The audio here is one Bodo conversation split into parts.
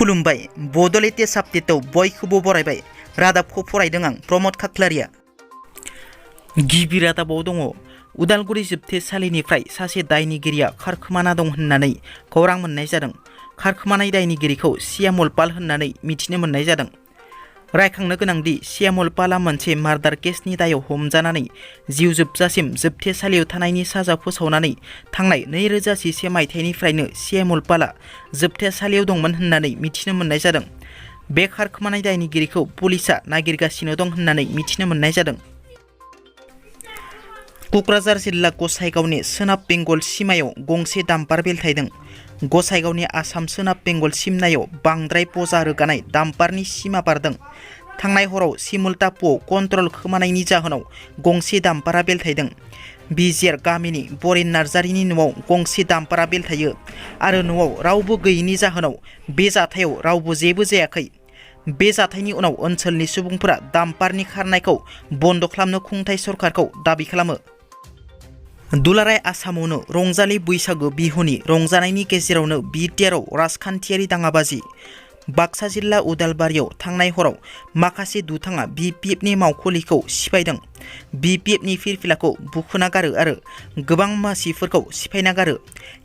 खुलुमबाय बड'लेण्ड आपडेटआव बयखौबो बरायबाय। रादाबखौ फरायदों आं प्रमद खाख्लारिया। गिबि रादाबाव दङ उदालगुरि जोबथेसालिनिफ्राय सासे दायनिगिरिया खारखोमाना दं होननानै खौरां मोननाय जादों। खारखोमानाय दायनिगिरिखौ सियामल पाल होननानै मिथिनो मोननाय जादों। रायखांनो गोनांदि सियामल पालआ मोनसे मार्डार केसनि दायाव हमजानानै जिउ जोबजासिम जोबथेसालियाव थानायनि साजा फोसावनानै थांनाय 2011 मायथाइनिफ्रायनो सियामल पालआ जोबथेसालियाव दंमोन होननानै मिथिनो मोननाय जादों। बे खारखोमानाय दायनिगिरिखौ पुलिसआ नागिरगासिनो दं होननानै मिथिनो मोननाय जादों। क'क्राझार जिल्ला गसाइगावनि सोनाब बेंगल सिमायाव गंसे डाम्पार बेलथायदों। गसाइगावनि आसाम सोनाब बेंगल सिमनायाव बांद्राय बजा रोगानाय डाम्पारनि सिमा बारदों। थांनाय हराव सिमुलटापुआव कन्ट्रल खोमानायनि जाहोनाव गंसे डाम्पारा बेलथायदों। बिजेर गामिनि बरेन नार्जारिनि न'आव गंसे डाम्पारा बेलथायो आरो न'आव रावबो गैयैनि जाहोनाव बे जाथायाव रावबो जेबो जायाखै। बे जाथायनि उनाव ओनसोलनि सुबुंफोरा डाम्पारनि खारनायखौ बन्द खालामनो खुंथाय सरकारखौ दाबि खालामो। दुलाराय आसामावनो रंजालि बैसागु बिहुनि रंजानायनि गेजेरावनो बिटिआरआव राजखान्थियारि दाङाबाजि। बाक्सा जिल्ला उदालबारियाव थांनाय हराव माखासे दुथाङा बिपिएफनि मावखुलिखौ सिफायदों। बिपिएफनि फिरफिलाखौ बुखुना गारो आरो गोबां मासिफोरखौ सिफायना गारो।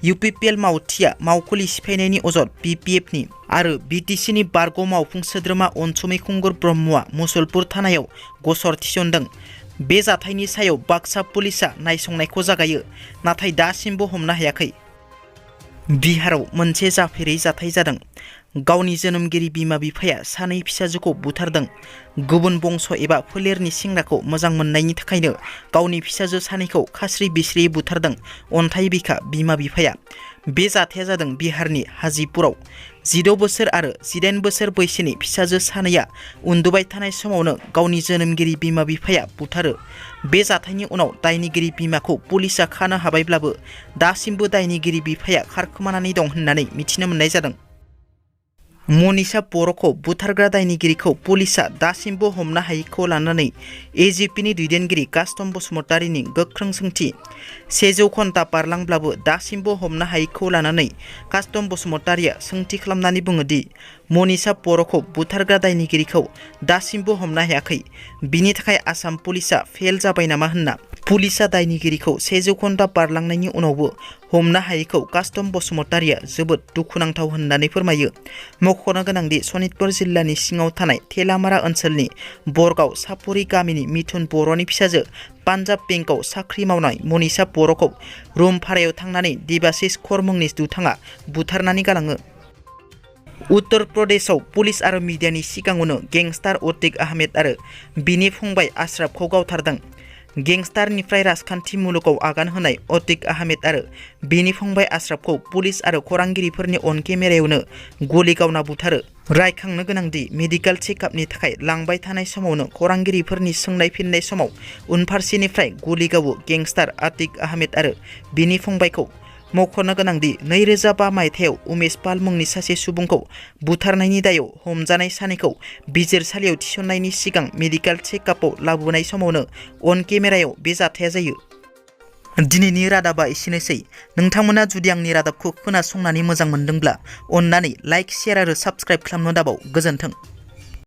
इउपिपिएल मावथिया मावखुलि सिफायनायनि अजद बिपिएफनि आरो बिटिसिनि बारग' मावफुं सोद्रोमा अनसुमै खुंगुर ब्रह्मआ मुसलपुर थानायाव गसर थिसनदों। बे जाथायनि सायाव बाक्सा पुलिसआ नायसंनायखौ जागायो, नाथाय दासिमबो हमनो हायाखै। बिहाराव मोनसे जाफेरै जाथाय जादों। गावनि जोनोमगिरि बिमा बिफाया सानै फिसाजोखौ बुथारदों। गुबुन बंस एबा फोलेरनि सेंग्राखौ मोजां मोननायनि थाखायनो गावनि फिसाजो सानैखौ खास्रि बिस्रियै बुथारदों अन्थाइ बिखा बिमा बिफाया। बे जाथाया जादों बिहारनि हाजीपुराव। 16 बोसोर आरो 18 बोसोर बैसोनि फिसाजो सानैया उन्दुबाय थानाय समावनो गावनि जोनोमगिरि बिमा बिफाया बुथारो। बे जाथायनि उनाव दायनिगिरि बिमाखौ पुलिसआ खानो हाबायब्लाबो दासिमबो दायनिगिरि बिफाया खारखोमानानै दं होननानै मिथिनो मोननाय जादों। मनीषा बर'खौ बुथारग्रा दायनिगिरिखौ पुलिसआ दासिमबो हमनो हायैखौ लानानै एजिपिनि दैदेनगिरि कास्टम बसुमतारीनि गोख्रों सोंथि। 100 घन्टा बारलांब्लाबो दासिमबो हमनो हायैखौ लानानै कास्टम बसुमतारीया सोंथि खालामनानै बुङोदि मनीषा बर'खौ बुथारग्रा दायनिगिरिखौ दासिमबो हमनो हायाखै, बिनि थाखाय आसाम पुलिसआ फेल जाबाय नामा होनना। पुलिसआ दायनिगिरिखौ 100 घन्टा बारलांनायनि उनावबो हमनो हायैखौ कास्टम बसुमतारीया जोबोद दुखुनांथाव होननानै फोरमायो। मख'नो गोनांदि सनितपुर जिल्लानि सिङाव थानाय थेलामारा ओनसोलनि बरगाव सापरि गामिनि मिथुन बर'नि फिसाजो पान्जाब बेंकआव साख्रि मावनाय मनीषा बर'खौ रुम भारायाव थांनानै देबाशिष कर मुंनि दुथाङा बुथारनानै गालाङो। उत्तर प्रदेशआव पुलिस आरो मिडियानि सिगाङावनो गेंस्टार अतीक आहमेद आरो बिनि फंबाय आशराफखौ गावथारदों। गेंस्टारनिफ्राय राजखान्थि मुलुगाव आगान होनाय अतीक आहमेद आरो बिनि फंबाय आशराफखौ पुलिस आरो खौरांगिरिफोरनि अन केमेरायावनो गलि गावना बुथारो। रायखांनो गोनांदि मेडिकेल चेकआपनि थाखाय लांबाय थानाय समावनो खौरांगिरिफोरनि सोंनाय फिननाय समाव उनफारसेनिफ्राय गलि गावो गेंस्टार अतीक आहमेद आरो बिनि फंबायखौ। मख'नो गोनांदि 2005 मायथाइयाव उमेश पाल मुंनि सासे सुबुंखौ बुथारनायनि दायाव हमजानाय सानैखौ बिजिरसालियाव थिसननायनि सिगां मेडिकेल चेकआपआव लाबोनाय समावनो अन केमेरायाव बे जाथाया जायो। दिनैनि रादाबा एसेनोसै। नोंथांमोना जुदि आंनि रादाबखौ खोनासंनानै मोजां मोनदोंब्ला अन्नानै लाइक, शेयार आरो साबस्क्राइब खालामनो दाबाव। गोजोन्थों।